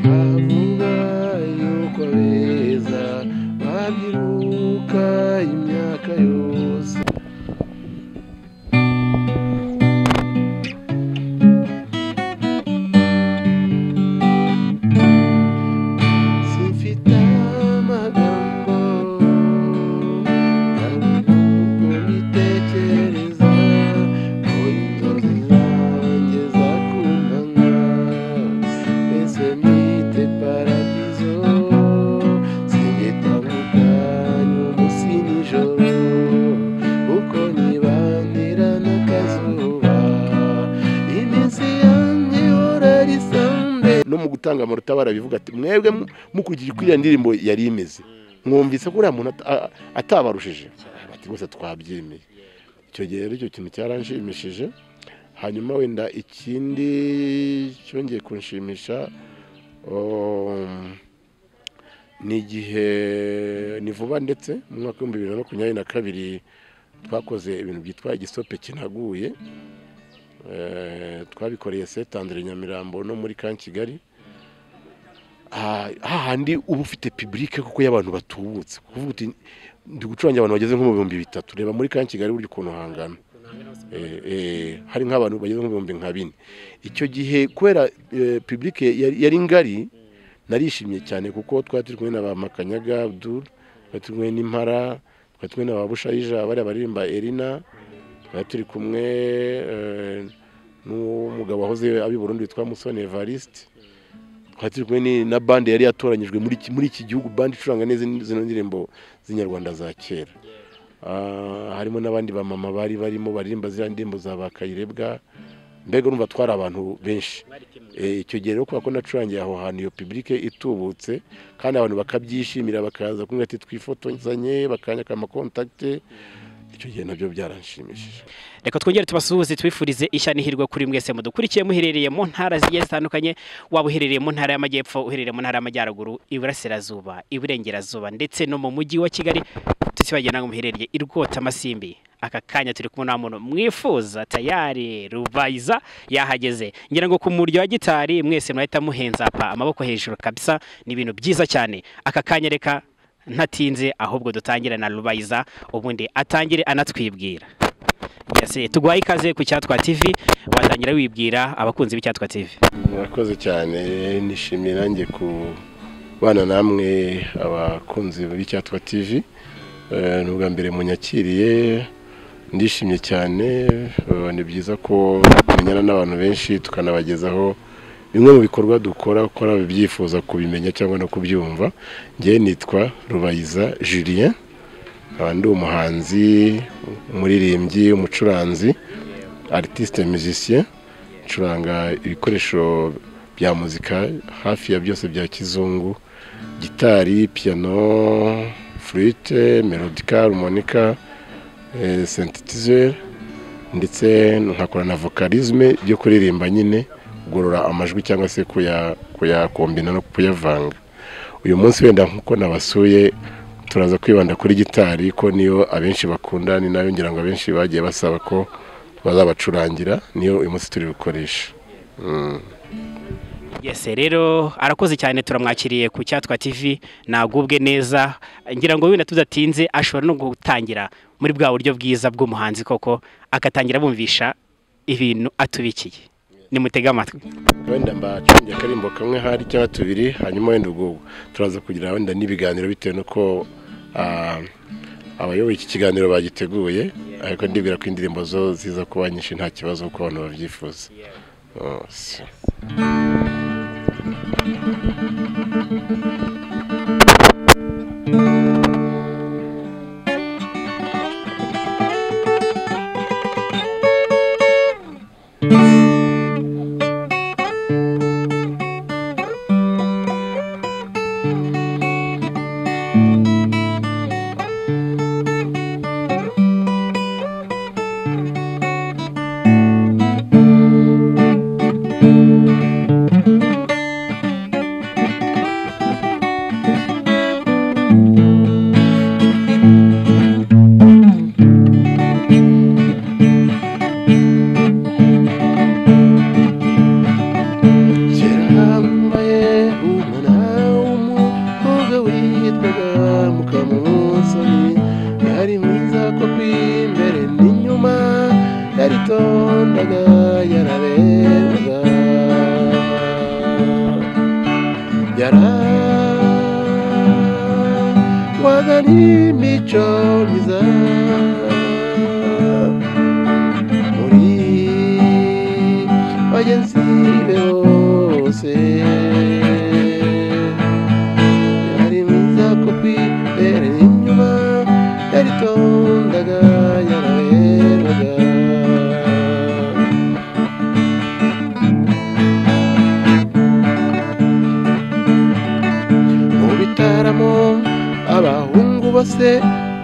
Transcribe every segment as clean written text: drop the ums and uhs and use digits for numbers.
Bavuga yuko beza babyiruka imyaka yose. Simfite amagambo ntabwo mbitekereza ko inzozi zanjye zakumanywa mbese mwite paradizo singitandukanye umunsi nijoro uko nibanira n'akazuba iminsi yanjye ihora ari Sunday. No mu gutanga amanota barabivuga ati mwebwe mukurikije uko iriya ndirimbo yari imeze mwumvise ko uriya muntu atabarushije, bati rwose twabyemeye. Icyo gihe rero icyo kintu cyaranshimishije. Hanyuma wenda ikindi cyongeye kunshimisha ni igihe ni vuba ndetse mu mwaka w'2022 twakoze ibintu byitwa igisope kinaguye. Twabikoreye Saint Andre Nyamirambo no muri Camp Kigali, hahandi uba ufite public kuko y'abantu batubutse, kuvuga uti ndi gucuranga abantu bageze nko mu 3000. Reba muri Camp Kigali buryo ukuntu hangana, hari nk'abantu bageze nko mu 4000. Icyo gihe kubera public yari ngari narishimye cyane kuko twari turi kumwe na ba Makanyaga Abdul, twari turi kumwe n'Impara, twari turi kumwe na ba Bushayija bariya baririmba Erina, twari turi kumwe n'umugabo wahoze abi Burundi witwa Musoni Evariste, twari turi kumwe na bande yari yatoranyijwe muri iki gihugu, bande icuranga neza zino ndirimbo z'inyarwanda za kera. Harimo n'abandi ba mama bari barimo baririmba ziriya ndirimbo za ba Kayirebwa. Mbega urumva twari abantu benshi. Icyo gihe rero kubera ko nacurangiye aho hantu iyo public itubutse kandi abantu bakabyishimira bakaza kumwe ati twifotozanye bakanyaka amakontakte, icyo gihe nabyo byaranshimishije. Reka twongere tubasuhuze twifurize ishya n'ihirwe kuri mwese mudukurikiye muherereye mu ntara zigiye zitandukanye, waba uherereye mu ntara y'Amajyepfo, uherereye mu ntara y'Amajyaruguru, Iburasirazuba, Iburengerazuba ndetse no mu mujyi wa Kigali, tutibagiye namwe muherereye i Rwotamasimbi. Aka kanya turi kumwe na muntu mwifuza tayari Rubayiza yahageze. Ngira ngo ku muryo wa gitari mwese mwahita muhenza pa amaboko hejuru kabisa, ni ibintu byiza cyane. Aka kanya reka ntatinze ahubwo dutangira na Rubayiza ubundi atangire anatwibwira. Yes, tuguhaye ikaze ku Cyatwa TV, watangira wibwira abakunzi b'Icyatwa TV. Murakoze cyane, nishimiye nanjye kubana namwe abakunzi b'Icyatwa TV. Ni ubwa mbere munyakiriye, ndishimye cyane. Ni byiza ko tumenyana n'abantu benshi tukanabagezaho bimwe mu bikorwa dukora ko ababyifuza kubimenya cyangwa no kubyumva. Njye nitwa Rubayiza Julien, nkaba ndi umuhanzi, umuririmbyi, umucuranzi, artiste musicien, ncuranga ibikoresho bya muzika hafi ya byose bya kizungu, gitari, piano, flûte, melodica, harmonica, synthesizer, ndetse nkakora na vocalisme byo kuririmba nyine, kugorora amajwi cyangwa se kuyakombina no kuyavanga. Uyu munsi wenda nkuko nabasuye turaza kwibanda kuri gitari ko niyo abenshi bakunda, ni nayo ngira ngo abenshi bagiye basaba ko bazabacurangira, niyo uyu munsi turi bukoresha. Yes, rero arakoze cyane, turamwakiriye ku Cyatwa TV, nagubwe neza. Ngira ngo wenda tudatinze ashobora no gutangira muri bwa buryo bwiza bw'umuhanzi koko, akatangira bumvisha ibintu atubikiye. Nimutege amatwi. Wenda mbacunge akarimbo kamwe hari cyangwa tubiri, hanyuma wenda ubwo turaza kugira wenda n'ibiganiro bitewe nuko abayoboye iki kiganiro bagiteguye, ariko ndibwira ko indirimbo zo ziza kuba nyinshi nta kibazo kuko abantu babyifuza.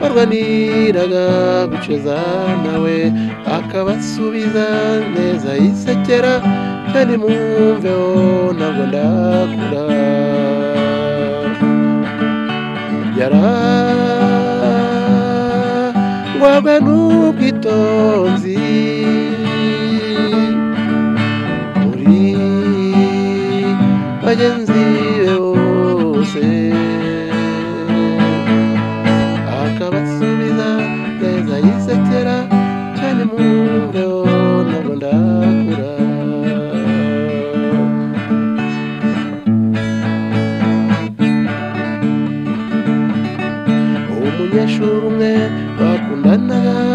Barwaniraga guceza nawe akabasubiza neza yisekera cyane mumveho ntabwo ndakura. Yarangwaga n'ubwitonzi muri bagenzi be bose, akabasubiza neza yisekera cyane mumveho ntabwo ndakura. Umunyeshuri umwe bakundanaga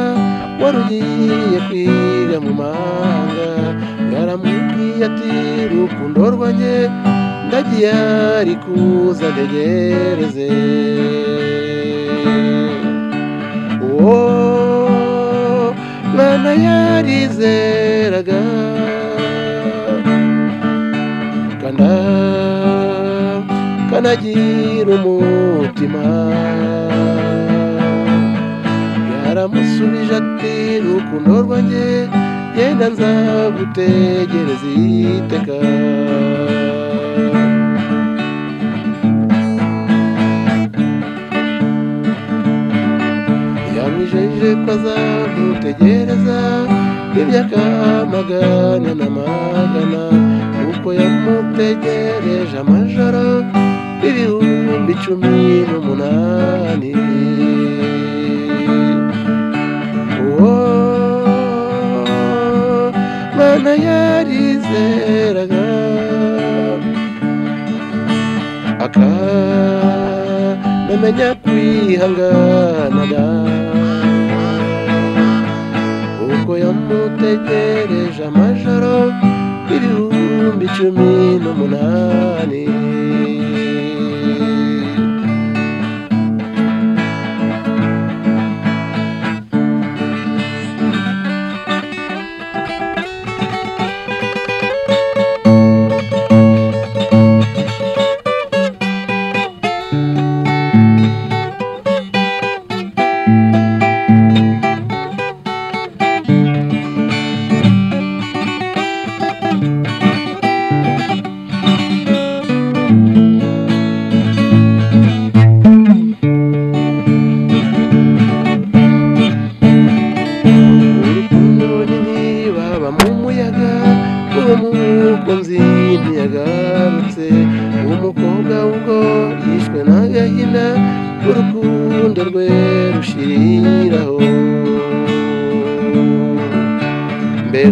wari ugiye kwiga mu mahanga, yaramubwiye ati rukundo rwanjye ndagiye ariko uzantegereze. Uwo mwana yarizeraga kanagira umutima, yaramusubije ati rukundo rwanjye genda nzagutegereza iteka. Yamwijeje ko azamutegereza imyaka magana na magana, kuko yamutegereje amajoro 1018. Uwo mwana yarizeraga akanamenya kwihangana, ubwo yamutegereje amajoro 1018. Ntiyagarutse umukobwa ubwo yishwe n'agahinda, urukundo rwe rushiriraho. Mbega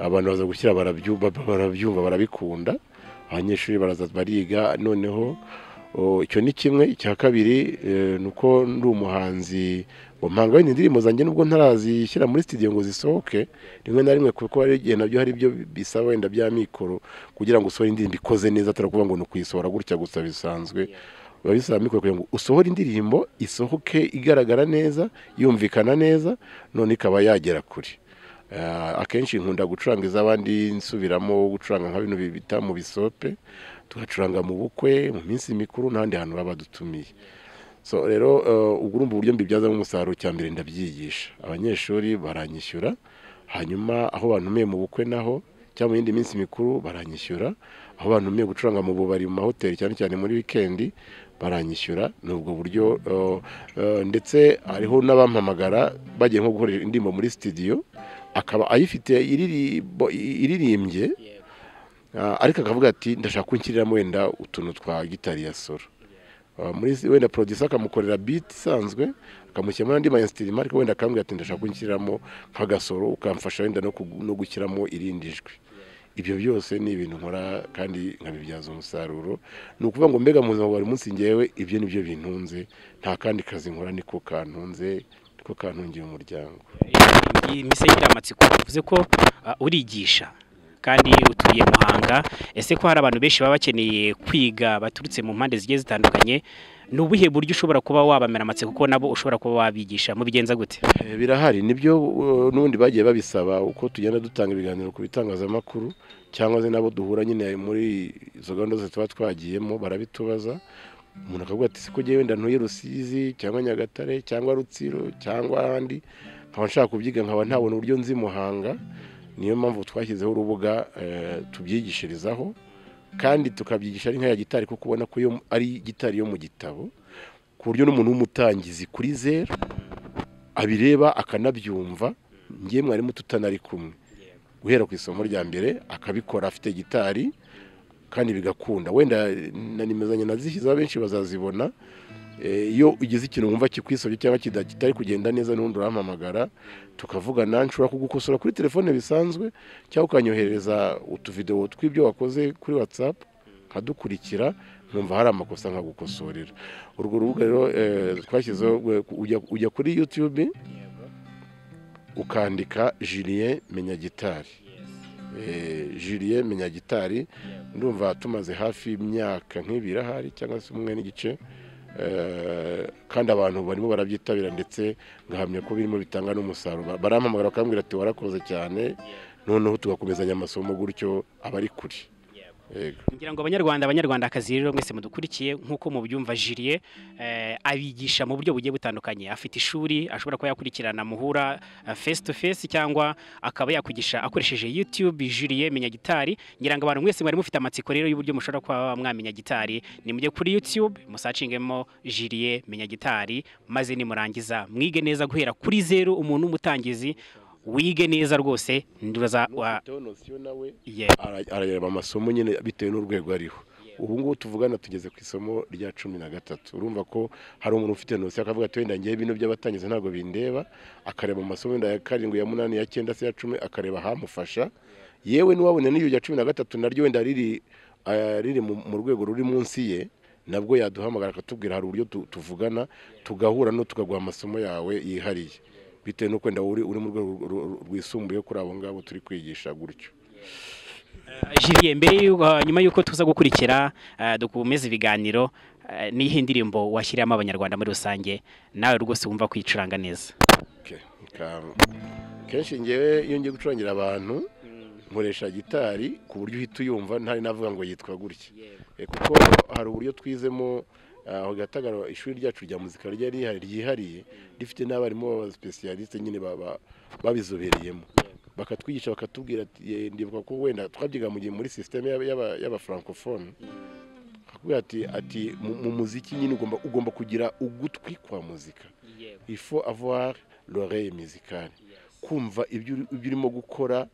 Abantu baza gushyira barabyumva barabikunda, abanyeshuri baraza bariga. Noneho icyo ni kimwe. Icya kabiri nuko ndi umuhanzi mpanga wenda indirimbo zanjye nubwo ntarazishyira muri studio ngo zisohoke rimwe na rimwe, kuko hari igihe nabyo hari ibyo bisaba wenda bya mikoro kugira ngo usohore indirimbo ikoze neza, atari ukuvuga ngo ni ukuyisohora gutya gusa bisanzwe. Biba bisaba mikoro kugira ngo usohore indirimbo isohoke igaragara neza, yumvikana neza, none ikaba yagera kure. Akenshi nkunda gucuranga iz'abandi, nsubiramo gucuranga nka bino bita mu bisope, tugacuranga mu bukwe, mu minsi mikuru n'ahandi hantu baba badutumiye. So rero ubwo urumva uburyo mbibyazamo umusaruro, cya mbere ndabyigisha abanyeshuri baranyishyura, hanyuma aho bantumiye mu bukwe naho cyangwa mu yindi minsi mikuru baranyishyura, aho bantumiye gucuranga mu bubari, mu mahoteli cyane cyane muri wikendi baranyishyura. Ni ubwo buryo. Ndetse hariho n'abampamagara bagiye nko gukorera indirimbo muri studio, akaba ayifite iririmbye, ariko akavuga ati ndashaka kunshyiriramo wenda utuntu twa gitari ya solo. Muri wenda producer akamukorera beat isanzwe, akamushyiramo n'andi ma instrument, ariko wenda akambwira ati ndashaka kunshyiramo nk'agasoro, ukamfasha wenda no gushyiramo irindi jwi. Ibyo byose ni ibintu nkora kandi nkabibyaza umusaruro. Ni ukuvuga ngo mbega mu buzima bwa buri munsi ngewe ibyo nibyo bintunze, nta kandi kazi nkora, niko kantunze, niko kantungiye umuryango. Imise y'amatsiko bivuze ko urigisha kandi utuye Muhanga, ese ko hari abantu benshi baba bakeneye kwiga baturutse mu mpande zigiye zitandukanye, ni ubuhe buryo ushobora kuba wabamera amatsiko kuko nabo ushobora kuba wabigisha, mubigenza gute? Birahari, nibyo n'ubundi bagiye babisaba uko tugenda dutanga ibiganiro ku bitangazamakuru cyangwa se nabo duhura nyine muri izo gahunda zose tuba twagiyemo, barabitubaza. Umuntu akavuga ati siko ngewe wenda ntuye Rusizi cyangwa Nyagatare cyangwa Rutsiro cyangwa ahandi, nkaba nshaka kubyiga nkaba ntabona uburyo nzi Muhanga. Niyo mpamvu twashyizeho urubuga tubyigishirizaho, kandi tukabyigisha ari nka ya gitari, kuko ubona ko yo ari gitari yo mu gitabo, ku buryo n'umuntu w'umutangizi kuri zero abireba akanabyumva. Ngiye mwarimu tutanari kumwe, guhera ku isomo rya mbere akabikora afite gitari kandi bigakunda. Wenda na nimero zanjye nazishyizeho, benshi bazazibona. Iyo ugize ikintu wumva kikwisobye cyangwa kitari kugenda neza, n'ubundi urampamagara tukavugana, nshobora kugukosora kuri telefone bisanzwe, cyangwa ukanyohereza utuvidewo tw'ibyo wakoze kuri WhatsApp nkadukurikira, nkumva hari amakosa nkagukosorera. Urwo rubuga rero twashyizeho, ujya kuri YouTube ukandika Julien Menyagitari, Julien Menyagitari, ndumva tumaze hafi imyaka nk'ibiri ahari cyangwa se umwe n'igice, kandi abantu barimo barabyitabira, ndetse ngahamya ko birimo bitanga n'umusaruro. Barampamagara bakambwira ati warakoze cyane, noneho tugakomezanya amasomo gutyo abari kure. Ngira ngo abanyarwanda abanyarwandakazi rero mwese mudukurikiye, nkuko mubyumva Julien abigisha mu buryo bugiye butandukanye. Afite ishuri ashobora kuba yakurikirana muhura face to face, cyangwa akaba yakwigisha akoresheje YouTube Julien Menyagitari. Ngira ngo abantu mwese mwari mufite amatsiko rero y'uburyo mushobora kuba mwamenya gitari, nimujye kuri YouTube musacingemo Julien Menyagitari, maze nimurangiza mwige neza guhera kuri zero, umuntu w'umutangizi wige neza rwose. Nduraza arareba amasomo nyine bitewe n'urwego ariho. Ubu ngubu tuvugana tugeze ku isomo rya 13. Urumva ko hari umuntu ufite nosi akavuga ati wenda ngiye bino by'abatangiza ntabwo bindeba, akareba amasomo wenda ya 7, ya 8, ya 9 se ya 10, akareba hamufasha. Yewe n'uwabona n'iyo ya 13 naryo wenda riri mu rwego ruri munsi ye, nabwo yaduhamagara akatubwira hari uburyo tuvugana tugahura no tukaguha amasomo yawe yihariye, bitewe n'uko wenda uri mu rwego rwisumbuye kuri abo ngabo turi kwigisha gutyo. Julien, mbere nyuma yuko tuza gukurikira dukomeza ibiganiro, nihe ndirimbo washyiramo abanyarwanda muri rusange nawe rwose wumva kwicuranga neza? Kenshi ngewe iyo ngiye gucurangira abantu nkoresha gitari ku buryo uhita uyumva ntari navuga ngo yitwa gutya, kuko hari uburyo twizemo aho Gatagara. Ishuri ryacu rya muzika ryihariye rifite n'abarimu b'aba specialiste nyine babizobereyemo, bakatwigisha bakatubwira ati ndibuka ko wenda twabyiga mu gihe muri systeme y'aba francophone, akubwira ati mu muziki nyine ugomba kugira ugutwi kwa muzika, il faut avoir l'oreille musicale, kumva ibyo urimo gukora,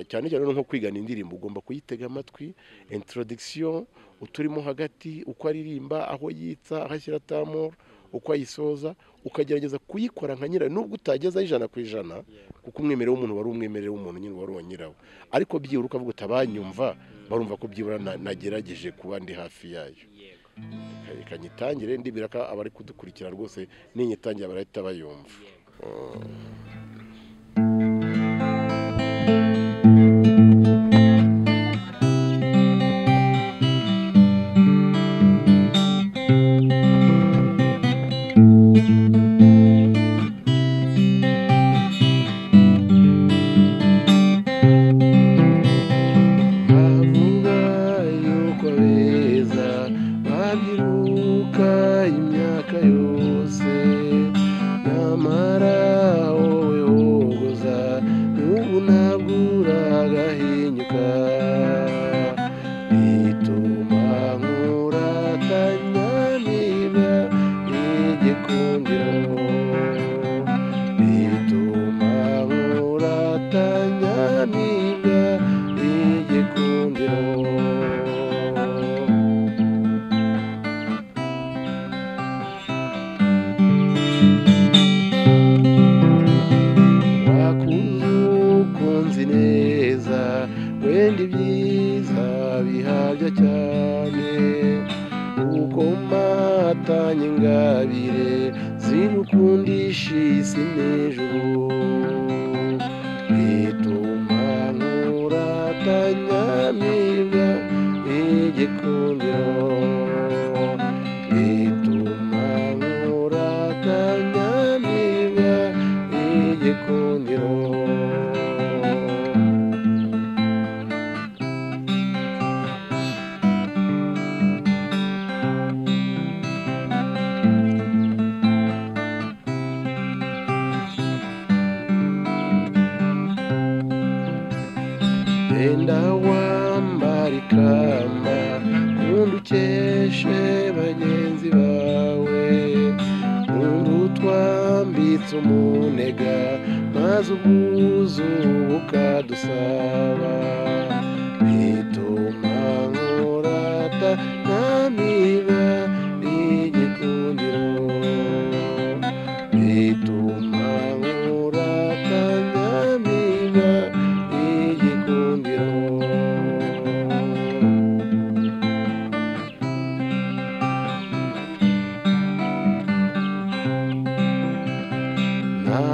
cyane cyane nko kwigana indirimbo ugomba kuyitega amatwi, introduction uturimo hagati, uko aririmba, aho yitsa, aho ashyira tamor, uko ayisoza, ukagerageza kuyikora nka nyirayo nubwo utageza 100% kuko umwimerere w'umuntu wari umwimerere w'umuntu nyine wari uwa nyirawo, ariko byibura ukavuga utabanyumva barumva ko byibura nagerageje kuba ndi hafi yayo. Reka nyitangire, ndibwira ko abari kudukurikira rwose ninyitangira barahita bayumva.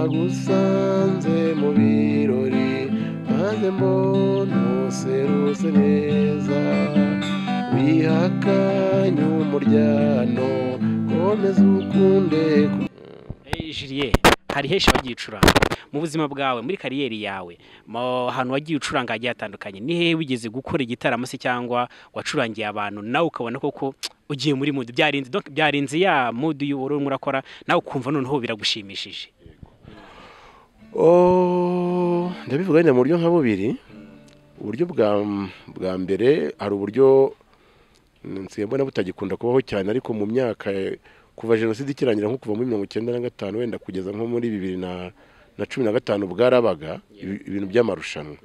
Nagusanze mu birori maze mbona userutse neza, wihakanye umuryano komeza ukunde. Julien, hari henshi wagiye ucuranga mu buzima bwawe, muri kariyeri yawe, mu hantu wagiye ucuranga hagiye hatandukanye, ni hehe wigeze gukora igitaramo se cyangwa wacurangiye abantu nawe ukabona koko ugiye muri mood, byarinze donc byarinze ya mood y'ubururu murakora nawe ukumva noneho biragushimishije? Oh, ndabivuga wenda mu buryo nka bubiri. Uburyo bwa mbere hari uburyo nsigaye mbona butagikunda kubaho cyane, ariko mu myaka kuva jenoside ikirangira nko kuva muri 1995 wenda kugeza nko muri 2015 bwarabaga ibintu by'amarushanwa.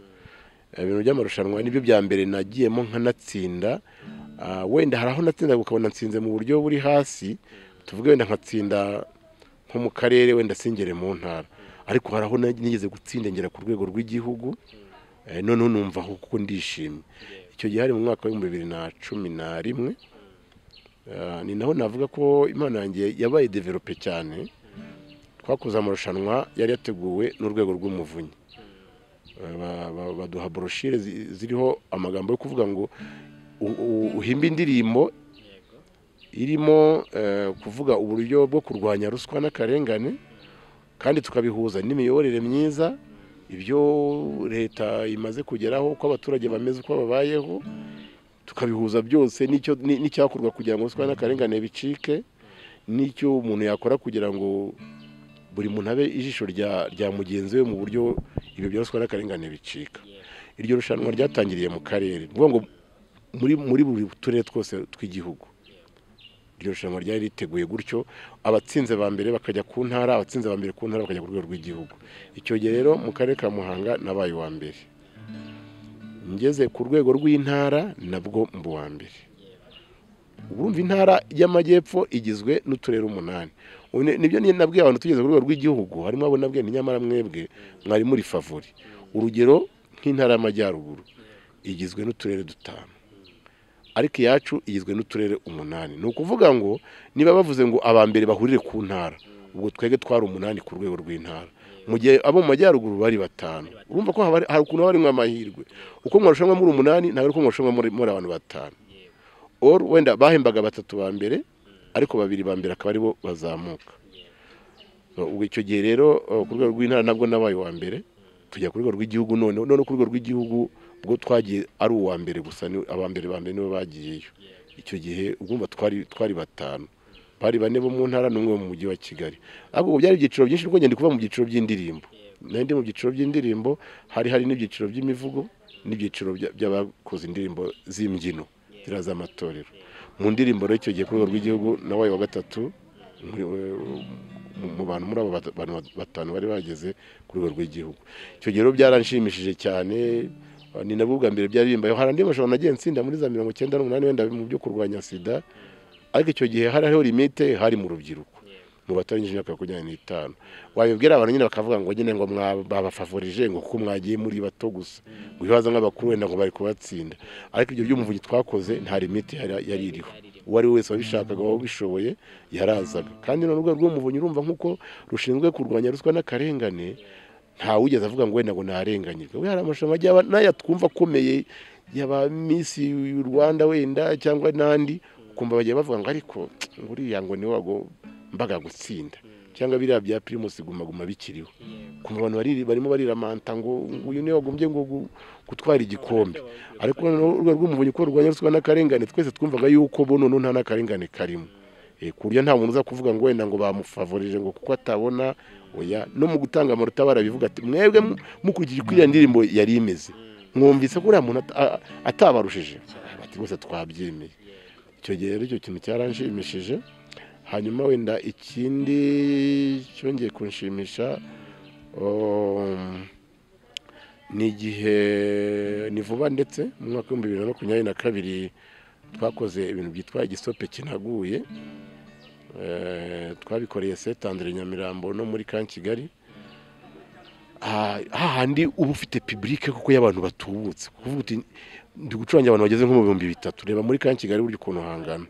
Ibintu by'amarushanwa nibyo bya mbere nagiyemo nkanatsinda. Wenda hari aho natsinda ukabona nsinze mu buryo buri hasi, tuvuge wenda nkatsinda nko mu karere wenda singere mu ntara, ariko hari aho nigeze gutsinda ngera ku rwego rw'igihugu, noneho numva kuko ndishimye. Icyo gihe hari mu mwaka wa 2011, ni naho navuga ko impano yanjye yabaye develope cyane. Twakoze amarushanwa yari yateguwe n'urwego rw'umuvunyi, baduha brochire ziriho amagambo yo kuvuga ngo uhimbe indirimbo irimo kuvuga uburyo bwo kurwanya ruswa n'akarengane, kandi tukabihuza n'imiyoborere myiza, ibyo leta imaze kugeraho, uko abaturage bameze, uko babayeho, tukabihuza byose n'icyo n'icyakorwa kugira ngo ruswa n'akarengane bicike, n'icyo umuntu yakora kugira ngo buri muntu abe ijisho rya mugenzi we mu buryo ibyo bya ruswa n'akarengane bicika. Iryo rushanwa ryatangiriye mu karere, ni ngo muri buri turere twose tw'igihugu. Iryo rushanwa ryari riteguye gutyo, abatsinze ba mbere bakajya ku ntara, abatsinze ba mbere ku ntara bakajya ku rwego rw'igihugu. Icyo gihe rero mu karere ka Muhanga nabaye uwa mbere, ngeze ku rwego rw'intara nabwo mba uwa mbere. Urumva intara y'amajyepfo igizwe n'uturere 8. Nibyo nabwiye abantu tugeze ku rwego rw'igihugu, harimo abo nabwiye nyamara mwebwe mwari muri favori. Urugero nk'intara y'amajyaruguru igizwe n'uturere 5, ariko iyacu igizwe n'uturere 8. Ni ukuvuga ngo niba bavuze ngo abambere bahurire ku ntara, ubwo twege twari 8 ku rwego rw'intara, mu gihe abo mu majyaruguru bari 5. Urumva ko hari ukuntu harimo amahirwe, uko mwarushanwa muri 8 ntabwo uko mwarushanwa muri abantu 5. Or wenda bahembaga 3 ba mbere, ariko 2 ba mbere akaba aribo bazamuka. Ubwo icyo gihe rero ku rwego rw'intara nabwo nabaye wa mbere, tujya ku rwego rw'igihugu. None ku rwego rw'igihugu ubwo twagiye ari uwa mbere gusa, ni aba mbere ba mbere nibo bagiyeyo. Icyo gihe ugumva twari 5, bari 4 bo mu ntara n'umwe mu mujyi wa Kigali. Ahubwo ubu byari ibyiciro byinshi, kuko ngende kuva mu byiciro by'indirimbo, nandi mu byiciro by'indirimbo hari n'ibyiciro by'imivugo n'ibyiciro by'abakoze indirimbo z'imbyino zira z'amatorero. Mu ndirimbo rero icyo gihe ku rwego rw'igihugu nabaye wa 3 mu bantu muri abo bantu 5 bari bageze ku rwego rw'igihugu. Icyo gihe rero byaranshimishije cyane, ni nabwo bwa mbere byaririmbayo. Hari andi mashusho nagiye nsinda muri za 98 wenda mu byo kurwanya sida, ariko icyo gihe hari hariho limite, hari mu rubyiruko mu batarengeje imyaka 25. Wabibwira abantu nyine bakavuga ngo nyine ngo babafavorije ngo kuko mwagiye muri bato gusa, ngo ibibazo nk'abakuru wenda ngo bari kubatsinda. Ariko ibyo by'umuvunyi twakoze nta limite yari iriho, uwo ari wese wabishakaga wabishoboye yarazaga. Kandi none urwego rw'umuvunyi urumva nk'uko rushinzwe kurwanya ruswa n'akarengane, nta wigeze avuga ngo wenda ngo narenganyijwe. We hari amashusho ajya n'aya twumva akomeye yaba Miss Rwanda wenda cyangwa n'andi, ukumva bagiye bavuga ngo ariko nguriya ngo niwe wagombaga gutsinda, cyangwa biriya bya Primus Guma Guma bikiriho. Kumva abantu barimo bariramanta ngo uyu niwe wagombye ngo gutwara igikombe. Ariko urwego rw'umuvunyi ko rurwanya ruswa n'akarengane, twese twumvaga yuko bo none nta n'akarengane karimo, ku buryo nta muntu uza kuvuga ngo wenda ngo bamufavorije ngo kuko atabona. Oya, no mu gutanga amanota barabivuga ati mwebwe mukurikije uko iriya ndirimbo yari imeze, mwumvise ko uriya muntu atabarushije, bati rwose twabyemeye. Icyo gihe rero icyo kintu cyaranshimishije. Hanyuma wenda ikindi cyongeye kunshimisha ni igihe ni vuba, ndetse mu mwaka wa 2022 twakoze ibintu byitwa igisope kinaguye. Twabikoreye Saint Andre Nyamirambo no muri Kan Kigali, hahandi uba ufite public kuko y'abantu batubutse, kuvuga uti ndi gucuranga abantu bageze nko mu 3000. Reba muri Kan Kigali buryo ukuntu hangana,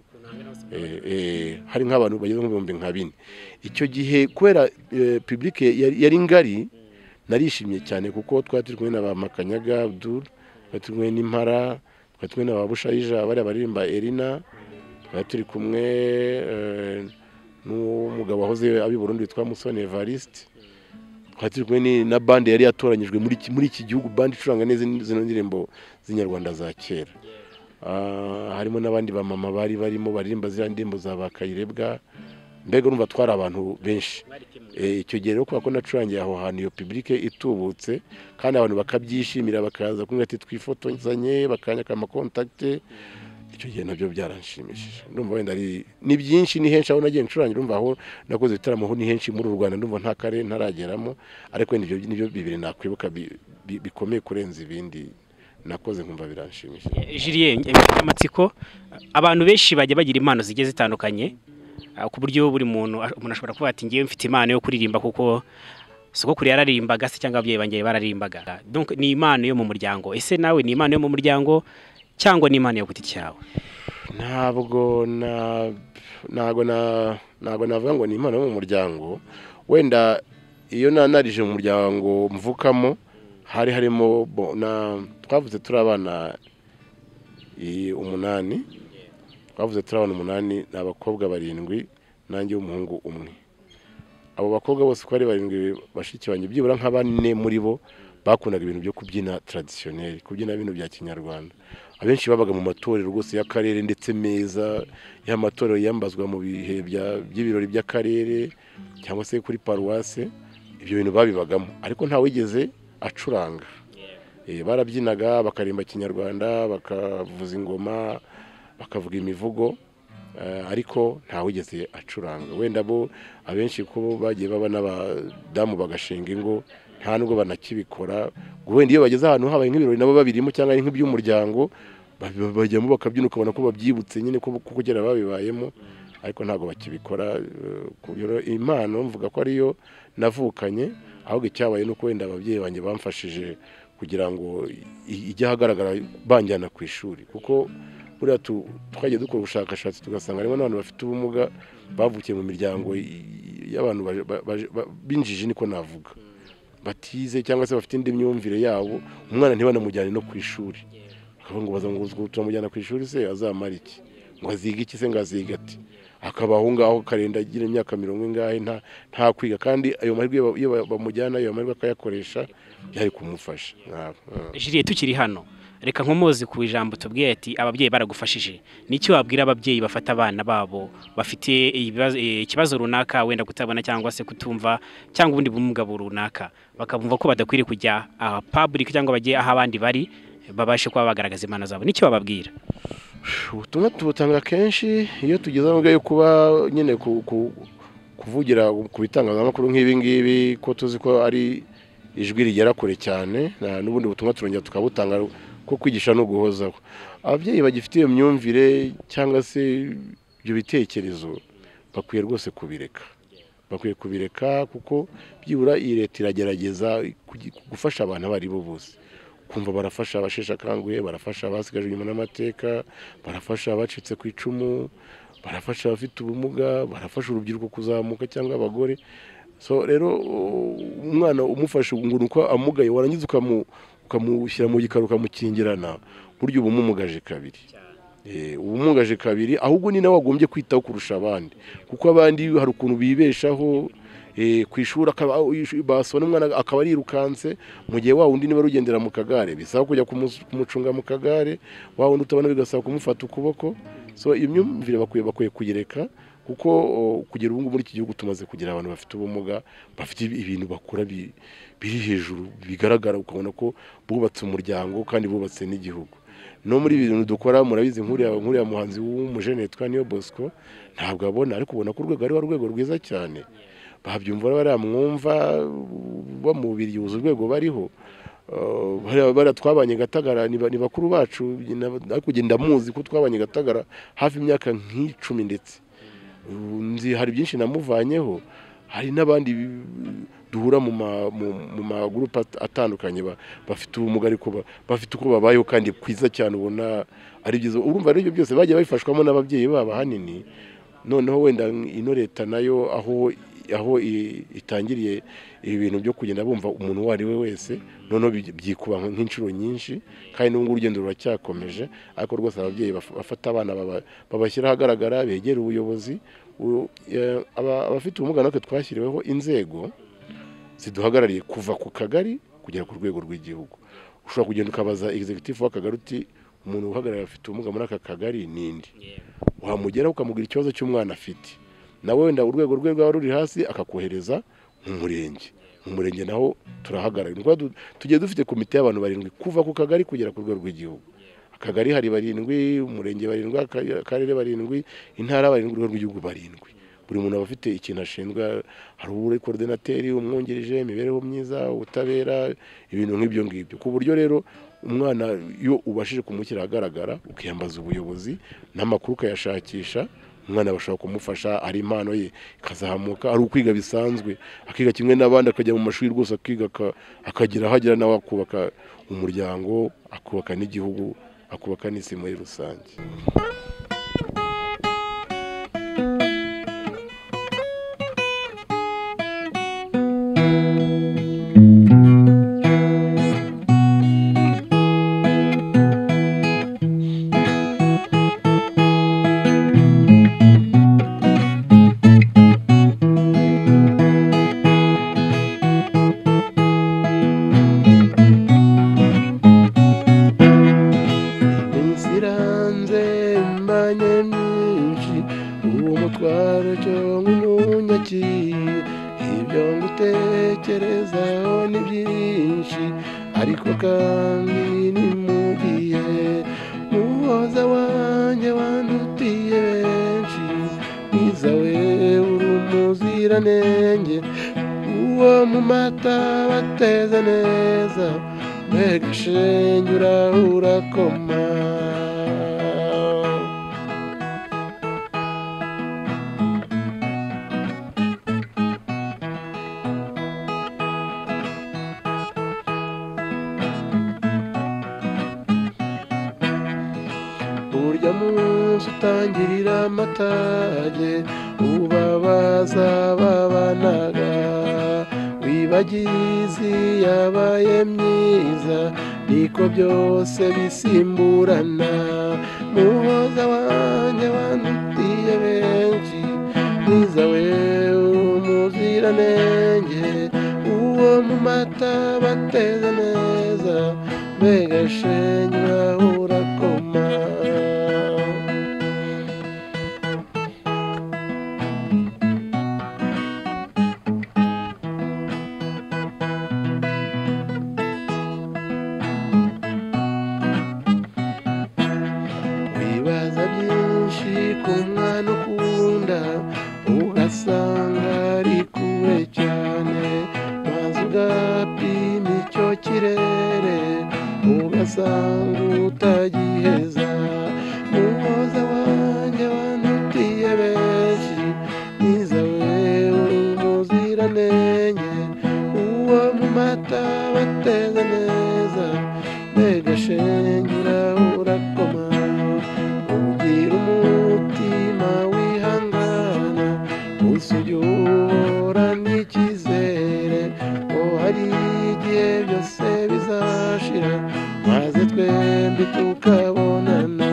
hari nk'abantu bageze nko mu 4000. Icyo gihe kubera public yari ngari, narishimye cyane kuko twari turi kumwe na ba Makanyaga Abdul, twari turi kumwe n'Impara, twari kumwe na ba Bushayija bari baririmba Erina, twari turi kumwe n'umugabo wahoze abi Burundi witwa Musoni Evariste, twari turi kumwe na bande yari yatoranyijwe muri iki gihugu, bande icuranga neza zino ndirimbo z'inyarwanda za kera. Harimo n'abandi ba mama bari barimo baririmba ziriya ndirimbo za Bakayirebwa. Mbega urumva twari abantu benshi. Icyo gihe rero kubera ko nacurangiye aho hantu iyo public itubutse, kandi abantu bakabyishimira, bakaza kumwe ati twifotozanye, bakanyaka amakontakte. Icyo gihe nabyo byaranshimishije. Ndumva wenda ari ni byinshi, ni henshi aho nagiye ncurangira, urumva aho nakoze ibitaramo ni henshi muri Rwanda, ndumva nta kare ntarageramo, ariko wenda ibyo nibyo bibiri nakwibuka bikomeye kurenza ibindi nakoze nkumva biranshimishije. Julien, amatsiko, abantu benshi bajya bagira impano zigiye zitandukanye, ku buryo buri muntu umuntu ashobora kuvuga ati ngiye mfite impano yo kuririmba kuko sogokuru yararimbaga se cyangwa ababyeyi banjye bararimbaga. Donc ni impano yo mu muryango. Ese nawe ni impano yo mu muryango cyangwa ni impano yo giti cyawe? Ntabwo navuga ngo ni impano yo mu muryango. Wenda iyo nanarije mu muryango mvukamo hari harimo twavuze turi abana 8, twavuze turi abana 8, ni abakobwa 7 nanjye w'umuhungu 1. Abo bakobwa bose uko ari 7 bashiki banjye byibura nka 4 muri bo bakundaga ibintu byo kubyina traditionnel, kubyina ibintu bya kinyarwanda. Abenshi babaga mu matorero rwose y'akarere ndetse meza, y'amatorero yambazwa mu bihe by'ibirori by'akarere cyangwa se kuri paruwase, ibyo bintu babibagamo, ariko nta wigeze acuranga. Barabyinaga bakarimba kinyarwanda, bakavuza ingoma, bakavuga imivugo, ariko nta wigeze acuranga. Wenda bo abenshi ko bagiye baba n'abadamu bagashinga ingo, nta nubwo banakibikora. Wenda iyo bageze ahantu habaye nk'ibirori nabo babirimo cyangwa ari nk'iby'umuryango, Bajyamo bakabyina ukabona ko babyibutse nyine ko kugera babibayemo, ariko ntabwo bakibikora. Impano mvuga ko ariyo navukanye, ahubwo icyabaye nuko wenda ababyeyi banjye bamfashije kugira ngo ijye ahagaragara banjyana ku ishuri, kuko buriya twagiye dukora ubushakashatsi tugasanga harimo n'abantu bafite ubumuga bavukiye mu miryango y'abantu b'injiji, niko navuga, batize cyangwa se bafite indi myumvire yabo, umwana ntibanamujyane no ku ishuri. Bakavuga ngo baza ngo turamujyana ku ishuri se azamara iki, ngo aziga iki se, ngo aziga ati, akaba aho ngaho karenda agira imyaka 40 ingahe nta kwiga, kandi ayo mahirwe iyo bamujyana ayo mahirwe akayakoresha byari kumufasha. Julie, tukiri hano reka nkomoze ku ijambo tubwiye ati ababyeyi baragufashije. Niki wabwira ababyeyi bafata abana babo bafite ikibazo runaka, wenda kutabona cyangwa se kutumva cyangwa ubundi bumuga runaka, bakabumva ko badakwiriye kujya public cyangwa bagiye aho abandi bari babashe kuba bagaragaza impano zabo, niki wababwira? Ubutumwa tubutanga kenshi iyo tugeze aho yo kuba nyine kuvugira ku bitangazamakuru nk'ibi ngibi, ko tuzi ko ari ijwi rigera kure cyane, n'ubundi butumwa turongera tukabutanga ko kwigisha no guhozaho. Ababyeyi bagifite iyo myumvire cyangwa se ibyo bitekerezo bakwiye rwose kubireka, bakwiye kubireka, kuko byibura iyi leta iragerageza gufasha abantu abo ari bo bose. Kumva barafasha abasheshe akanguhe, barafasha abasigaje inyuma n'amateka, barafasha abacitse ku icumu, barafasha abafite ubumuga, barafasha urubyiruko kuzamuka cyangwa abagore. So rero umwana umufashe ngo nuko amugaye warangiza ukamushyira mu gikari ukamukingirana, buryo uba umumugaje kabiri. Ubumugaje kabiri, ahubwo ni nawe wagombye kwitaho kurusha abandi, kuko abandi hari ukuntu bibeshaho ku ishuri basona umwana akaba arirukanse, mu gihe wa wundi niba rugendera mu kagare bisaba kujya kumucunga mu kagare, wa wundi utabona bigasaba kumufata ukuboko. So iyo myumvire bakwiye kuyireka, kuko kugera ubu muri iki gihugu tumaze kugira abantu bafite ubumuga bafite ibintu bakora biri hejuru bigaragara, ukabona ko bubatse umuryango kandi bubatse n'igihugu. No muri ibintu dukora murabizi, nkuriya muhanzi w'umujene yitwa Niyo Bosco ntabwo abona, ariko ubona ko urwego ari urwego rwiza cyane, babyumva baramwumva bamubiriye urwego bariho. Bara twabanye Gatagara ni bakuru bacu, ariko ugenda muzi ko twabanye Gatagara hafi imyaka nk'icumi, ndetse nzi hari byinshi namuvanyeho. Hari n'abandi duhura mu magroupe atandukanye bafite ubumuga ariko bafite uko babayeho kandi kwiza cyane, ubona ari byiza. Urumva rero ibyo byose bagiye babifashwamo n'ababyeyi babo ahanini. Noneho wenda ino leta nayo aho itangiriye ibi bintu byo kugenda bumva umuntu uwo ari we wese, noneho byikuba nk'inshuro nyinshi, kandi n'ubu urugendo ruracyakomeje. Ariko rwose ababyeyi bafata abana babashyira ahagaragara, begera ubuyobozi. Abafite ubumuga natwe twashyiriweho inzego ziduhagarariye kuva ku kagari kugera ku rwego rw'igihugu. Ushobora kugenda ukabaza executive w'akagari uti umuntu uhagarariye afite ubumuga muri aka kagari ninde, wamugeraho ukamubwira ikibazo cy'umwana afite, nawe wenda urwego rwe rwaba ruri hasi akakohereza mu murenge. Mu murenge naho turahagarara. Tugiye dufite komite y'abantu 7 kuva ku kagari kugera ku rwego rw'igihugu. Akagari hari 7, umurenge 7, akarere 7, intara 7, urwego rw'igihugu 7. Buri muntu aba afite ikintu ashinzwe, hari uri coordinateur, umwungirije, imibereho myiza, ubutabera, ibintu nk'ibyo ngibyo. Ku buryo rero umwana iyo ubashije kumushyira ahagaragara, ukiyambaza ubuyobozi n'amakuru ukayashakisha, umwana bashobora kumufasha, ari impano ye ikazamuka, ari ukwiga bisanzwe akiga kimwe n'abandi, akajya mu mashuri rwose akiga, akagira ahagera nawe akubaka umuryango, akubaka n'igihugu, akubaka n'isi muri rusange. Ariko kandi ni mugihe muhoza wanjye wandutiye benshi, mwiza we uri umuziranenge, uwo mu mata bateze neza, mbega shenge urakoma. Urya munsi utangirira amatage, ubabaza babanaga, wibagizi yabaye myiza, niko byose bisimburana. Muhoza wanjye wandutiye benshi, mwiza we uri umuziranenge, uwo mu mata bateze neza, mbega shenge urakoma. Wibaza byinshi ku mwana ukunda, ugasanga ari kure cyane, maze ugapima icyo kirere, ugasanga utagiheza. Muhoza wanjye wandutiye benshi, mwiza we uri umuziranenge, uwo mu mata bateze neza, mbega shenge urakoma. Ugira umutima wihangana, usujya uhora n'icyizere, ko hari igihe byose bizashira, maze twembi tukabonana.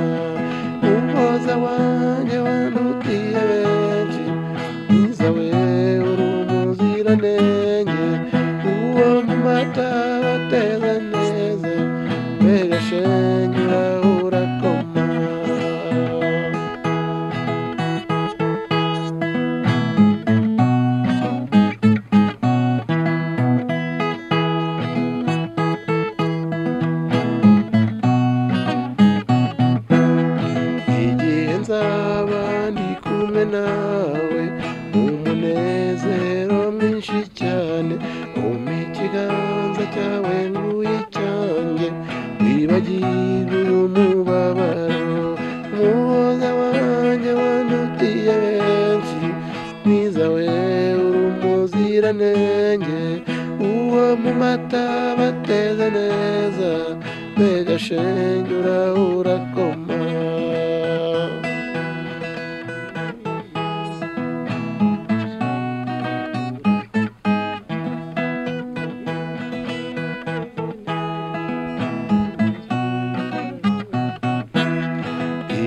Muhoza wanjye wandutiye benshi, mwiza we uri umuziranenge, uwo mu mata bateze neza, mbega shenge urakoma. Igihe nzaba ndi kumwe nawe, mu munezero mwinshi cyane, umpe ikiganza cyawe nguhe icyanjye, wibagirwe uyu mubabaro. Muhoza wanjye wandutiye benshi, mwiza we uri umuziranenge, uwo mu mata bateze neza, mbega shenge urakoma.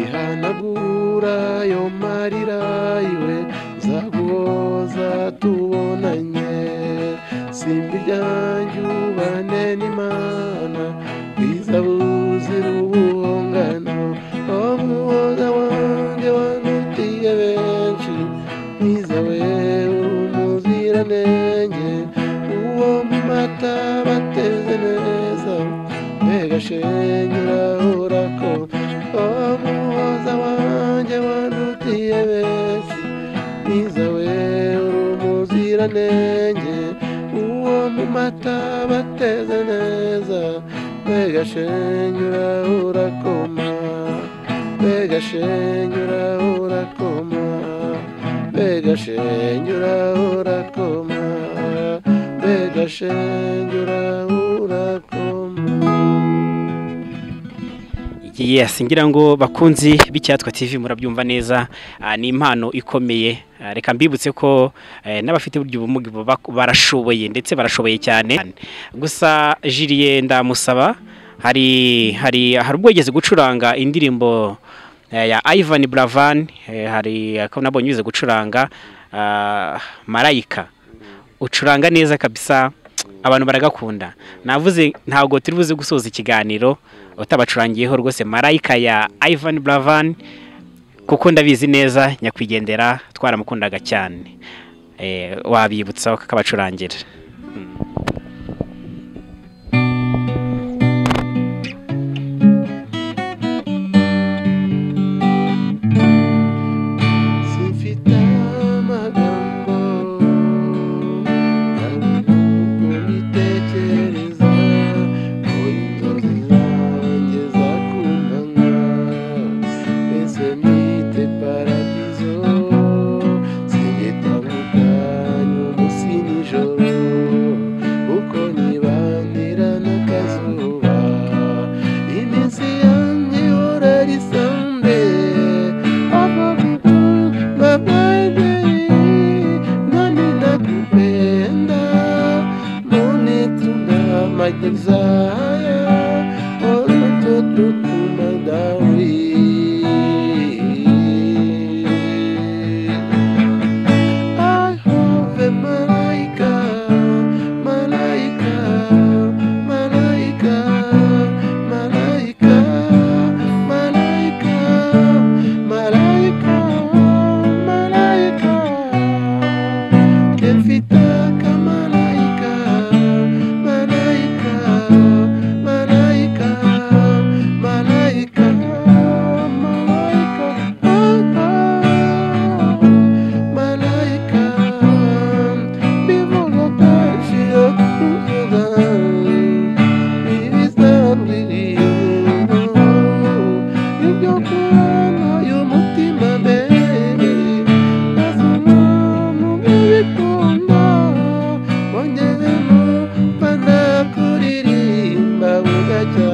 Ihanagura ayo marira iwe, nzaguhoza tubonanye, simba iryanjye ubane n'Imana, bwiza buzira ubuhongano. Muhoza wanjye wandutiye benshi, mwiza we uri umuziranenge, uwo mu mata bateze neza, mbega shenge urakoma. Muhoza wanjye wandutiye benshi, mwiza we uri umuziranenge, uwo mu mata bateze neza, mbega shenge urakoma, mbega shenge urakoma, mbega shenge urakoma, mbega shenge urakoma. Yes, ngira ngo bakunzi b'Icyatwa TV murabyumva neza, ni impano ikomeye. Reka mbibutse ko n'abafite buryo ubumuga barashoboye, ndetse barashoboye cyane. Gusa Julien ndamusaba, hari ubwo yigeze gucuranga indirimbo ya Ivan Buravan, hari ako nabonye yize gucuranga Marayika. Ucuranga neza kabisa, abantu baragakunda. Navuze ntabwo turi buze gusoza ikiganiro utabacurangiyeho rwose Marayika ya Ivan Buravan, kuko ndabizi neza nyakwigendera twaramukundaga cyane. Wabibutsa ukabacurangira. Simfite amagambo mbitekereza, ko inzozi zanjye za kumanywa mbese mbyite paradizo, singitandukanye umunsi nijoro. Y'umutima baby, bikunda wongeyemo banakuririmba bugacya.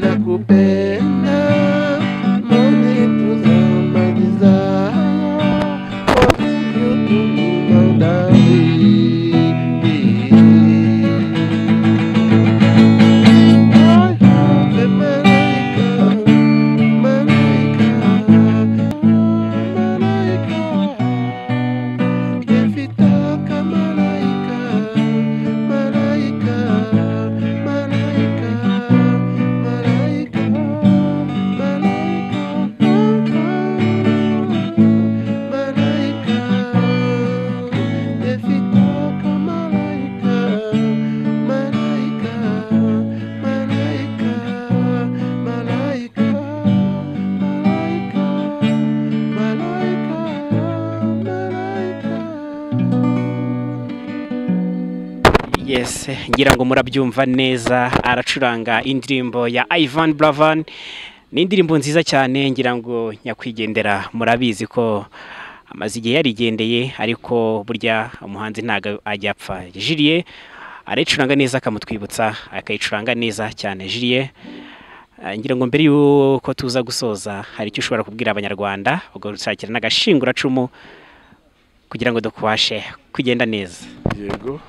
Nakupenda monituzamaliza Yes, ngira ngo murabyumva neza, aracuranga indirimbo ya Ivan Buravan. Ni indirimbo nziza cyane, ngira ngo nyakwigendera murabizi ko amaze igihe yarigendeye, ariko burya umuhanzi ntago ajya apfa. Julie arayicuranga neza akamutwibutsa, akayicuranga neza cyane. Julie, ngira ngo mbere yuko tuza gusoza hari icyo ushobora kubwira abanyarwanda, ugarushakira n'agashinguracumu kugira ngo dukubashe kugenda neza. Yego,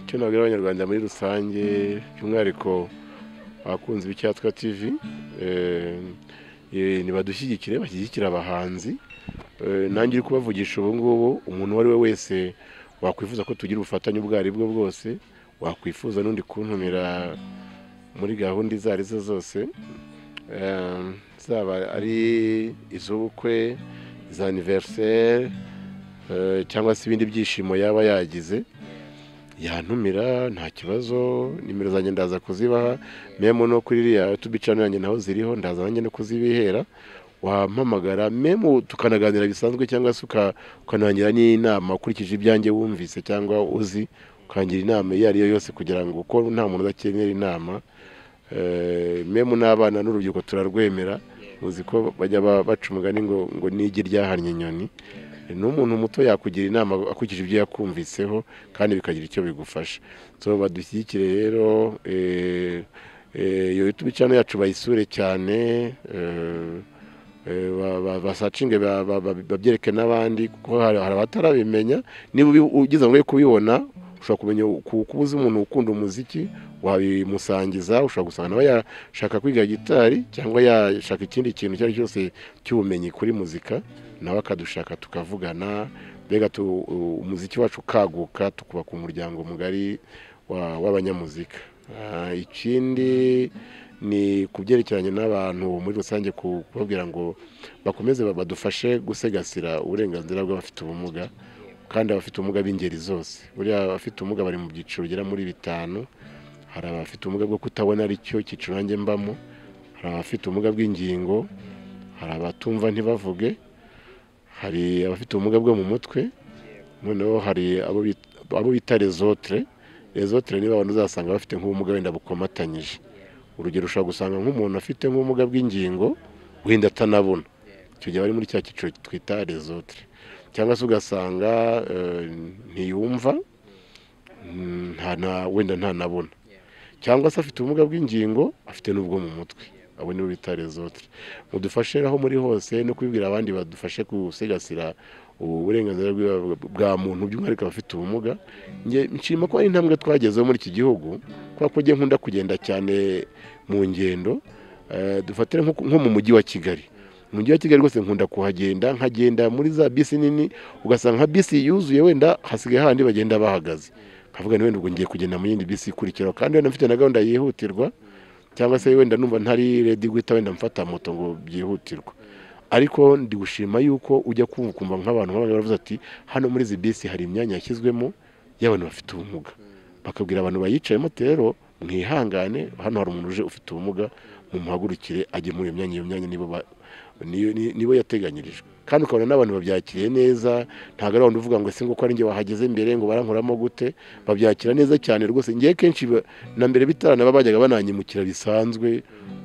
icyo nabwira abanyarwanda muri rusange, by'umwihariko abakunzi b'Icyatwa TV, nibadushyigikire, bashyigikire abahanzi. Nanjye uri kubavugisha ubu ngubu, umuntu uwo ari we wese wakwifuza ko tugira ubufatanye ubwo ari bwo bwose, wakwifuza n'undi kuntumira muri gahunda izo ari zo zose, zaba ari iz'ubukwe, za anniversaire, cyangwa se ibindi byishimo yaba yagize, yantumira nta kibazo. Nimero zanjye ndaza kuzibaha, memo no kuri iriya YouTube channel yanjye naho ziriho, ndaza nanjye no kuzibihera. Wampamagara memo tukanaganira bisanzwe, cyangwa se ukanangira n'inama ukurikije ibyanjye wumvise cyangwa uzi, ukangira inama iyo ari yo yose, kugira ngo uko nta muntu udakenera inama. Memo n'abana n'urubyiruko turarwemera, muzi ko bajya baca umugani ngo nigi ryahannye inyoni. N'umuntu muto yakugira inama akurikije ibyo yakumviseho, kandi bikagira icyo bigufasha. So badushyigikire rero, iyo YouTube channel yacu bayisure cyane, basacinge, babyereke n'abandi, kuko hari abatarabimenya. Niba ugize ngo kubibona, ushobora kumenya kuba uzi umuntu ukunda umuziki, wabimusangiza. Ushobora gusanga nawe yashaka kwiga gitari, cyangwa yashaka ikindi kintu icyo ari cyo cyose cy'ubumenyi kuri muzika, nawe akadushaka tukavugana, mbega umuziki wacu ukaguka, tukubaka umuryango mugari w'abanyamuzika. Ikindi ni kubyerekeranye n'abantu muri rusange, kubabwira ngo bakomeze badufashe gusegasira uburenganzira bw'abafite ubumuga, kandi abafite ubumuga b'ingeri zose. Buriya abafite ubumuga bari mu byiciro bigera muri 5. Hari abafite ubumuga bwo kutabona, aricyo cyiciro nanjye mbamo, hari abafite ubumuga bw'ingingo, hari abatumva ntibavuge, hari abafite ubumuga bwo mu mutwe, noneho hari abo bita les autres. Les autres niba abantu uzasanga bafite nk'ubumuga wenda bukomatanyije. Urugero, ushobora gusanga nk'umuntu afite nk'ubumuga bw'ingingo wenda atanabona, icyo gihe bari muri cya cyiciro twita les autres. Cyangwa se ugasanga ntiyumva, wenda ntanabona, cyangwa se afite ubumuga bw'ingingo afite n'ubwo mu mutwe, abo nibo bita les autres. Mudufashe aho muri hose no kubibwira abandi, badufashe gusigasira uburenganzira bwa muntu, by'umwihariko abafite ubumuga. Nge nshima ko ari intambwe twagezeho muri iki gihugu, kubera ko njye nkunda kugenda cyane mu ngendo. Dufatire nko mu mujyi wa Kigali. Mu mujyi wa Kigali rwose nkunda kuhagenda, nkagenda muri za bisi nini, ugasanga nka bisi yuzuye, wenda hasigaye handi bagenda bahagaze, nkavuga ni wenda ubwo ngiye kugenda mu yindi bisi ikurikiraho, kandi wenda mfite na gahunda yihutirwa, cyangwa se wenda numva ntari ready guhita wenda mfata moto ngo byihutirwa. Ariko ndi gushima yuko ujya kumva nk'abantu nk'abandi baravuze ati hano muri izi bisi hari imyanya yashyizwemo y'abantu bafite ubumuga, bakabwira abantu bayicayemo rero mwihangane, hano hari umuntu uje ufite ubumuga, mumuhagurukire ajye muri iyo myanya, iyo myanya nibo Nibo yateganyirijwe, kandi ukabona n'abantu babyakiriye neza. Ntabwo ari abantu uvuga ngo ese ngo ko ari njye wahageze mbere ngo barankuramo gute, babyakira neza cyane rwose. Ngiye kenshi na mbere bitaranaba bajyaga bananyimukira bisanzwe,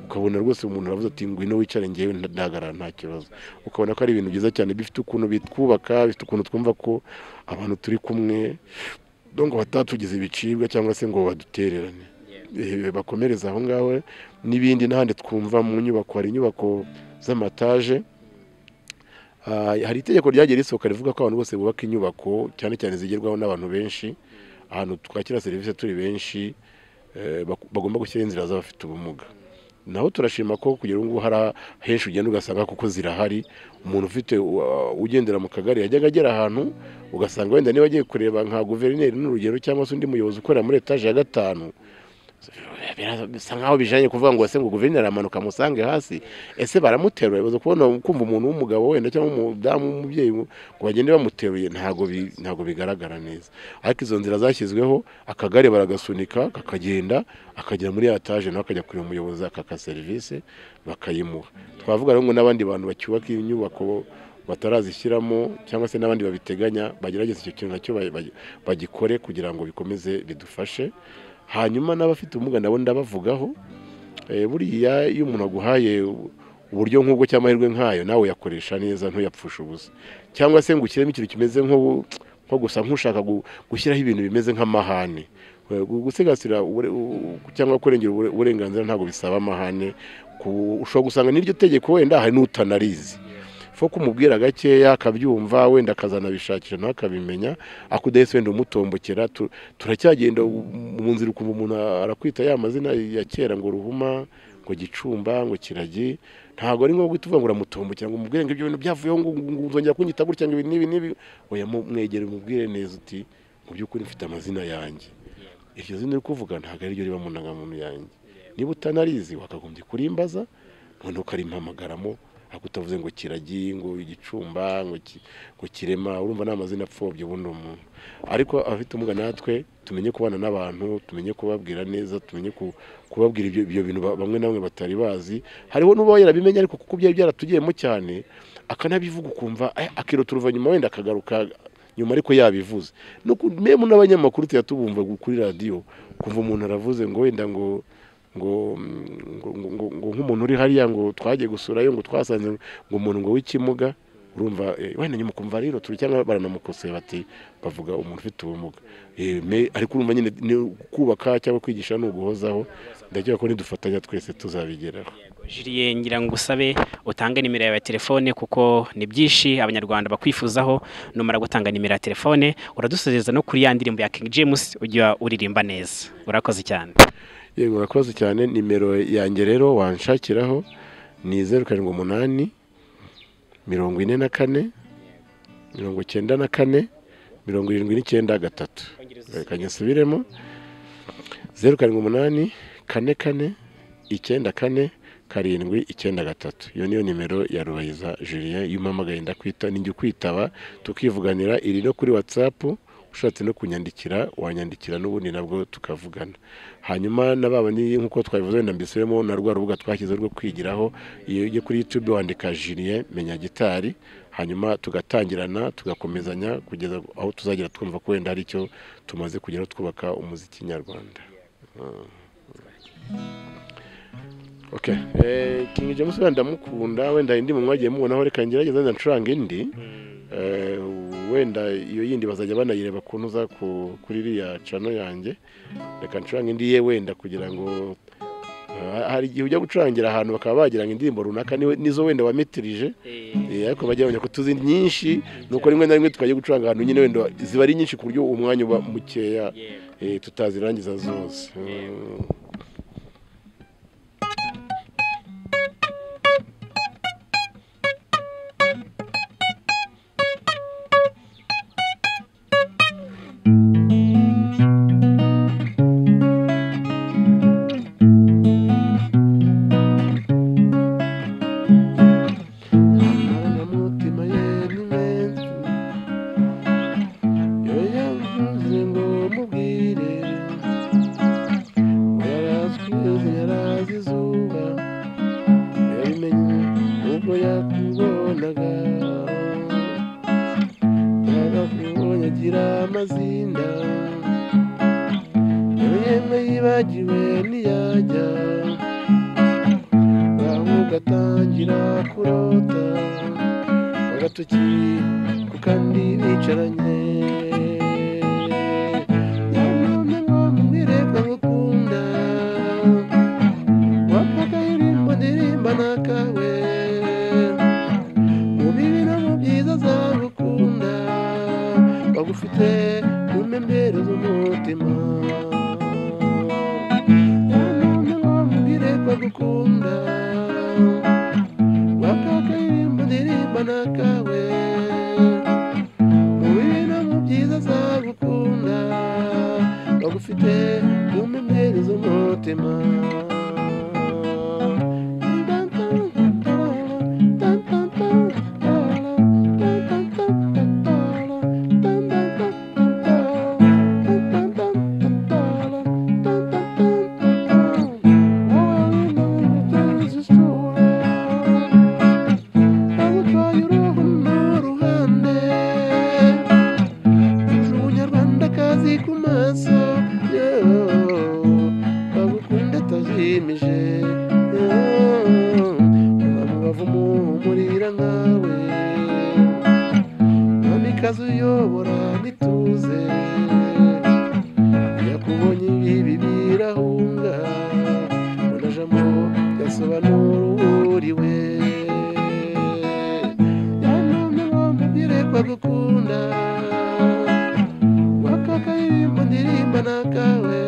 ukabona rwose umuntu aravuze ati ngwino wicare ngewe ndahagarara nta kibazo. Ukabona ko ari ibintu byiza cyane, bifite ukuntu bitwubaka, bifite ukuntu twumva ko abantu turi kumwe, donc batatugize ibicibwa cyangwa se ngo badutererane. Bakomereza aho ngaho n'ibindi n'ahandi twumva mu nyubako. Hari inyubako z'amataje, hari itegeko ryagiye risohoka rivuga ko abantu bose bubaka inyubako cyane cyane zigerwaho n'abantu benshi, ahantu twakira serivisi turi benshi, bagomba gushyira inzira z'abafite ubumuga. Naho turashima ko kugira ngo hari henshi ugenda ugasanga kuko zirahari. Umuntu ufite ugendera mu kagari yajyaga agera ahantu ugasanga wenda niba agiye kureba nka guverineri n'urugero cyangwa se undi muyobozi ukorera muri etaje ya 5, bisa nkaho bijanye kuvuga ngo ese ngo guverineri amanuka musange hasi, ese baramuteruye? Baza kubona kumva umuntu w'umugabo wenda cyangwa umudamu w'umubyeyi ngo bagende bamuteruye, ntago bigaragara neza. Ariko izo nzira zashyizweho, akagare baragasunika kakagenda akagera muri etaje, nawe akajya kureba umuyobozi akaka serivisi bakayimuha. Twavuga rero ngo n'abandi bantu bacyubaka inyubako batarazishyiramo cyangwa se n'abandi babiteganya bagerageza icyo kintu nacyo bagikore kugira ngo bikomeze bidufashe. Hanyuma n'abafite ubumuga nabo ndabavugaho. Buriya iyo umuntu aguhaye uburyo nk'ubwo cyangwa amahirwe nk'ayo, nawe uyakoresha neza ntuyapfushe ubusa, cyangwa se ngo ushyiremo ikintu kimeze nko gusa nk'ushaka gushyiraho ibintu bimeze nk'amahane. Gusigasira cyangwa kurengera uburenganzira ntabwo bisaba amahane. Ushobora gusanga n'iryo tegeko wenda hari n'utanarizi, fo kumubwira gakeya akabyumva, wenda akazanabishakisha nawe akabimenya, akudahise wenda umutombokera. Turacyagenda mu nzira ukumva umuntu arakwita ya mazina ya kera ngo Ruhuma, ngo Gicumba, ngo Kiragi. Ntabwo ari ngombwa guhita uvuga ngo uramutombokera ngo umubwire ngo ibyo bintu byavuyeho ngo uzongera kunyita gutya ngo ibi n'ibi n'ibi. Oya, mwegere umubwire neza uti mu by'ukuri mfite amazina yanjye, iryo zina uri kuvuga ntabwo ari ryo riba mu ndangamuntu yanjye, niba utanarizi wakagombye kurimbaza none ukarimpamagaramo, akutavuze ngo Kiragi, ngo Igicumba, ngo Kirema. Urumva ni amazina apfobye ubundi umuntu. Ariko abafite ubumuga natwe tumenye kubana n'abantu, tumenye kubabwira neza, tumenye kubabwira ibyo bintu bamwe na bamwe batari bazi. Hariho n'uba yarabimenya ariko kuko byari byaratugiyemo cyane akanabivuga ukumva akiroturuva nyuma wenda akagaruka nyuma ariko yabivuze. No memu n'abanyamakuru tuyatubumva kuri radio, kumva umuntu aravuze ngo wenda ngo ngo ngo nk'umuntu uri hariya ngo twagiye gusurayo ngo twasanze ngo umuntu ngo w'ikimuga, urumva wenda nyuma kumva rero turi cyangwa baranamukoseye bati bavuga umuntu ufite ubumuga. Ariko urumva nyine kubaka cyangwa kwigisha ni uguhozaho, ndagira ko nidufatanya twese tuzabigeraho. Julien, ngira ngo usabe utange nimero yawe ya telefone kuko ni byinshi abanyarwanda bakwifuzaho. Numara gutanga nimero ya telefone uradusozeza no kuri ya ndirimbo ya King James ujya uririmba neza. Urakoze cyane. Yego, urakoze cyane. Nimero yanjye rero wanshakiraho ni 078 44 94 79 3. Reka nyisubiremo: 078 44 94 793. Iyo niyo nimero ya Rubayiza Julien. Iyo umpamagaye ndakwita, ninjye ukwitaba tukivuganira. Iri no kuri WhatsApp, ushatse no kunyandikira wanyandikira n'ubundi nabwo tukavugana. Hanyuma nababa ni nkuko twabivuze wenda mbisubiremo, na rwa rubuga twashyize rwo kwigiraho, iyo ujye kuri YouTube wandika Julien Menya Gitari, hanyuma tugatangirana tugakomezanya kugeza aho tuzagera twumva ko wenda hari icyo tumaze kugeraho twubaka umuziki nyarwanda. Okay. King James wenda ndamukunda, wenda indi mu mwagiye mubonaho, reka ngerageza wenda ncuranga indi. Wenda iyo yindi bazajya banayireba kuntu za kuri iriya channel yanjye. Reka ncuranga indi ye wenda kugira ngo hari igihe ujya gucurangira ahantu bakaba bagira ngo indirimbo runaka nizo wenda wametirije, ariko bajya bamenya ko tuzi nyinshi, nuko rimwe na rimwe tukajya gucuranga ahantu nyine wenda ziba ari nyinshi ku buryo umwanya uba mukeya, tutazirangiza zose. Bagira amazinda yemwe yibagiwe ntiyajya ugatangira kurota agatoki ku kandi bicaranye yanone ngo mubwire ko ngukunda wakakaririmbo ndirimba nakawe mu bibi no mu byiza azagukunda bagufite mu mpembero z'umutima yanone ngo mubwire ko agukunda wakakaririmbo ndirimba nakawe mu bibi no mu byiza azagukunda bagufite mu mpembero z'umutima. Uyobora nituze yakubonye ibi birahunga unajamo yasobanura uriwe yanone ngo mubwire ko agukunda wakakaririmbo ndirimba nakawe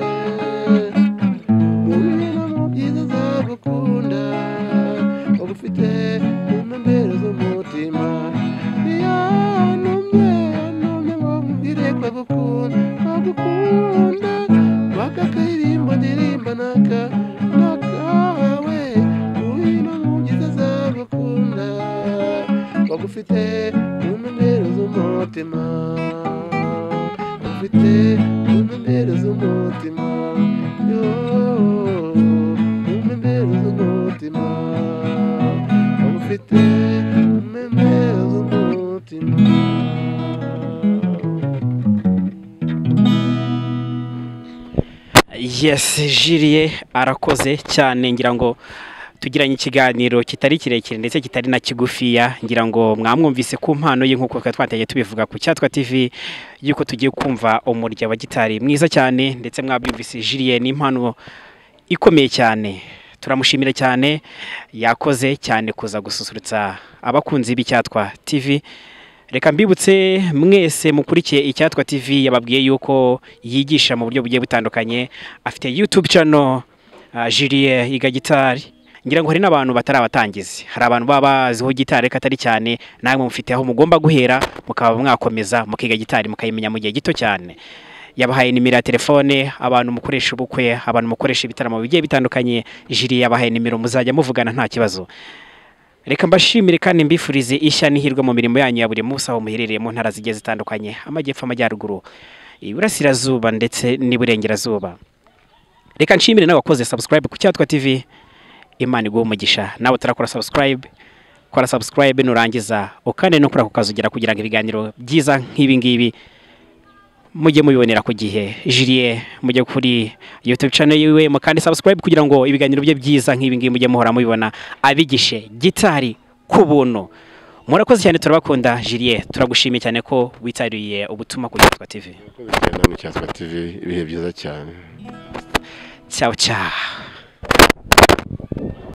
mu bibi no mu byiza azagukunda bagufite mu mpembero z'umutima agukunda wakakaririmbo ndirimba nakawe mu bibi no mu byiza azagukunda bagufite mu mpembero z'umutima bagufite mu mpembero z'umutima yo mu mpembero z'umutima bagufite mu mpembero z'umutima. Yes, Julie arakoze cyane ngira ngo tugiranye ikiganiro kitari kirekire ndetse kitari na kigufiya ngira ngo mwamwumvise ku mpano ye nkuko twatangiye tubivuga ku Cyatwa TV yuko tugiye kumva umurya wa gitari mwiza cyane ndetse mwabyumvise Julie ni impano ikomeye cyane turamushimira cyane yakoze cyane kuza gususurutsa abakunzi b'Icyatwa TV. Reka mbibutse mwese mukurikiye Icyatwa TV yababwiye yuko yigisha mu buryo bugiye butandukanye afite YouTube channel Julie iga gitari ngira ngo hari n'abantu batarabatangizi hari abantu baba baziho gitari reka atari cyane namwe mufite aho mugomba guhera mukaba mwakomeza mukiga gitari mukayimenya mu gihe gito cyane. Yabahaye nimero ya telefone abantu mukoresha ubukwe abantu mukoresha ibitaramo bigiye bitandukanye Julie yabahaye nimero muzajya muvugana nta kibazo. Reka mbashimire kandi mbifurize ishya n'ihirwe mu mirimo yanyu ya buri munsi aho muherereye mu ntara zigiye zitandukanye amajyepfo amajyaruguru iburasirazuba ndetse n'iburengerazuba. Reka nshimire n'abakoze subscribe ku Cyatwa TV Imana iguhe umugisha nawe utarakora subscribe kora subscribe nurangiza ukande no kuri ako kazugera kugira ngo ibiganiro byiza nk'ibi ngibi mujye mubibonera ku gihe. Julie mujye kuri YouTube channel yiwe mukande subscribe kugira ngo ibiganiro bye byiza nk'ibi ngibi mujye muhora mubibona abigishe gitari ku buntu. Murakoze cyane turabakunda Julie turagushimiye cyane ko witariye ubutumwa ku Cyatwa TV. Murakoze cyane namwe Cyatwa TV ibihe byiza cyane. Ciao ciao.